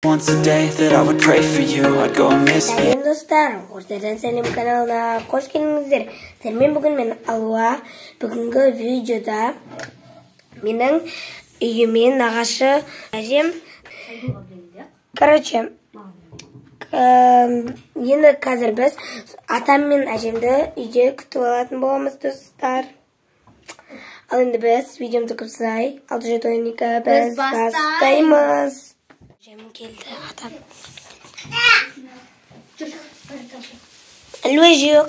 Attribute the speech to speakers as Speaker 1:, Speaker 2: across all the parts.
Speaker 1: Once a day that I would pray for you, I'd go and misbehave.
Speaker 2: Сәлем, достар! Ортадан сәлем каналына қош келдіңіздер. Сіздермен бүгін мен, Алуа. Бүгінгі видеода менің үйіме нағашы әжем. Короче, енді қазір біз атам мен әжемді үйде күтіп алатын боламыз, достар. Ал енді біз видеомызды көп созбай, 6, 7, 12, біз бастаймыз. Әжем келді, атам. Алуа жоқ.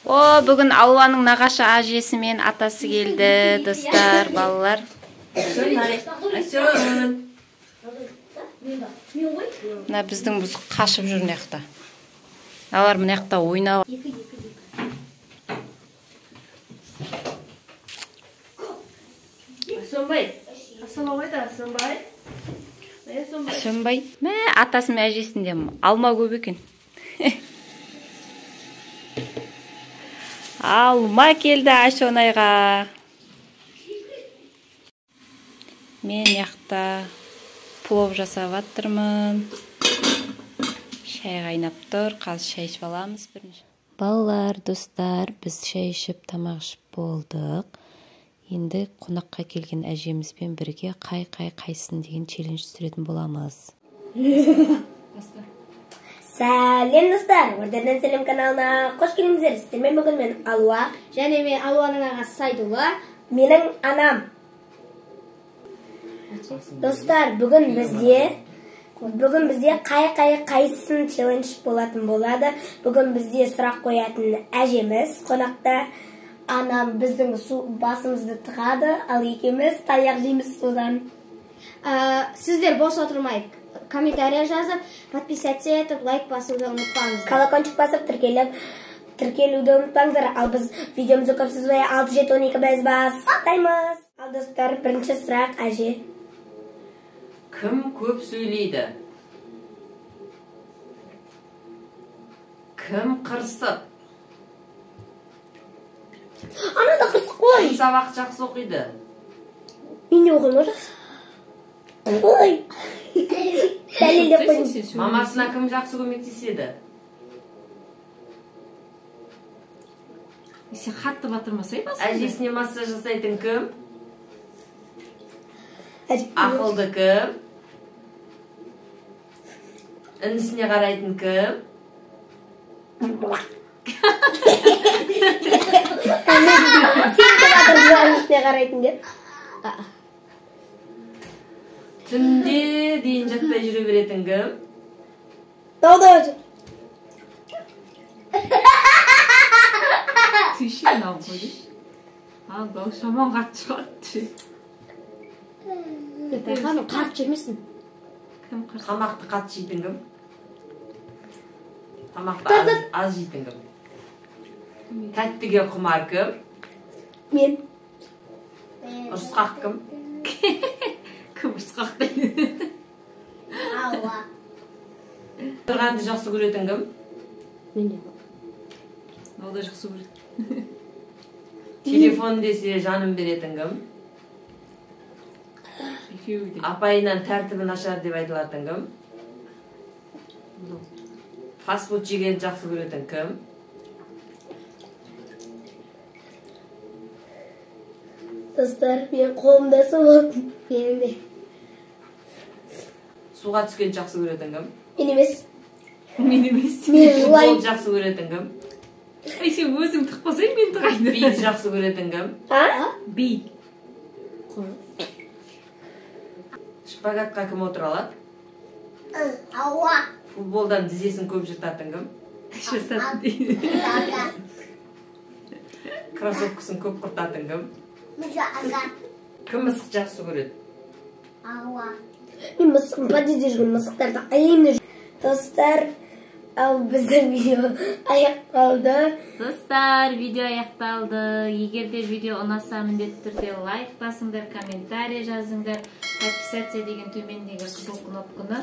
Speaker 3: О, бүгін Алуаның нағашы әжесі мен атасы келді, достар, балалар. Мына біздің бұзық қашып жүр мына жақта. Алар мына жақта ойнап. Сөнбай. Мә, атасы мен әжесінде алма көп екен. Алма келді Ашонайға. Мен яқта плов жасап жатырмын. Шай қайнап тұр. Қазір шай ішіп аламыз бірінші. Балалар, достар, біз шай ішіп, тамақ ішіп болдық. Енді қонаққа келген әжемізбен бірге қай-қай қайсысын деген челлендж түсіретін боламыз.
Speaker 2: Сәлем, достар! Ордадан сәлем каналына қош келдіңіздер. Сіздермен бүгін мен, Алуа.
Speaker 4: Және мен, Алуаның ағасы Сайдулла.
Speaker 2: Менің анам. Достар, бүгін бізде қай-қай қайсысын челлендж болатын болады. Бүгін бізде сұрақ қоятын әжеміз қонақта. Анам біздің су басымызды тығады, ал екеуміз таяқ жейміз судан.
Speaker 4: Сіздер бос отырмай комментарий жазып, подписаться етіп, лайк басуды ұмытпаңыздар.
Speaker 2: Колокольчик басып, тіркеліп, тіркелуді ұмытпаңыздар. Ал біз видеомызды көп созбай, 6, 7, 12, біз бастаймыз. Ал, достар, бірінші сұрақ, әже.
Speaker 5: Кім көп сөйлейді? Кім қырсық?
Speaker 2: Ана да қырсық қой.
Speaker 5: Кім сабақ жақсы оқиды?
Speaker 2: Мен не оқимын жақсы? Ой. Дәлелдеп қойдым.
Speaker 5: Мамасына кім жақсы көмектеседі?
Speaker 3: Сен қатты батырмасай басыңды.
Speaker 5: Әжесіне массаж жасайтын кім?
Speaker 2: Әже.
Speaker 5: Ақылды кім? Інісіне қарайтын кім?
Speaker 2: Сен кім жатырсың інісіне қарайтын деп?
Speaker 5: Түнде дейін жатпай жүре беретін кім?
Speaker 2: Тауда жүр.
Speaker 6: Түйші мынау қой. А, дауыс жаман қатты шығады.
Speaker 4: Байқадым, қатты жемесін.
Speaker 6: Кім қырсық?
Speaker 5: Тамақты қатты жейтін кім? Тамақты аз жейтін кім? Тәттіге құмар кім?
Speaker 2: Мен.
Speaker 5: Ұрысқақ кім?
Speaker 6: Кім ұрысқақ дейді?
Speaker 4: Алла.
Speaker 5: Тұрғанды жақсы көретін кім?
Speaker 4: Мен де.
Speaker 6: Ол да жақсы көреді.
Speaker 5: Телефон десе жанын беретін кім?
Speaker 6: Екеуі де.
Speaker 5: Апайынан тәртібі нашар деп айтылатын кім? Фастфуд жегенді жақсы көретін кім?
Speaker 2: Достар, мен қолымда су болды.
Speaker 4: Менің де.
Speaker 5: Суға түскенді жақсы көретін кім?
Speaker 2: Мен емес.
Speaker 6: Мен емес.
Speaker 2: Мен
Speaker 5: Футбол
Speaker 2: жылаймын.
Speaker 5: жақсы көретін кім?
Speaker 6: Ай, сен өзің тықпасаң, мен тығайын.
Speaker 5: Биді жақсы көретін кім?
Speaker 2: А?
Speaker 6: Би.
Speaker 5: Шпагатқа кім отыра алады?
Speaker 4: Алла.
Speaker 5: Футболдан тізесін көп жыртатын кім?
Speaker 6: Жыртатын дейді.
Speaker 5: Кроссовкасын көп құртатын кім? Кім мысық жақсы көреді?
Speaker 4: Алла.
Speaker 2: Мен мысық, подъезде жүрген мысықтарды аяймын. Достар, ал біздің видео аяқталды.
Speaker 3: Достар, видео аяқталды. Егер де видео ұнаса, міндетті түрде лайк басыңдар, комментарий жазыңдар. Подписаться деген төмендегі қызыл кнопканы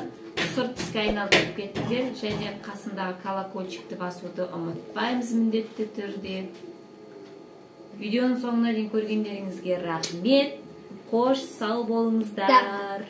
Speaker 3: сұр түске айналдырып кетіңдер және қасындағы колокольчикті басуды ұмытпаймыз міндетті түрде.
Speaker 6: Видеоның соңына дейін көргендеріңізге рахмет. Қош, сау болыңыздар.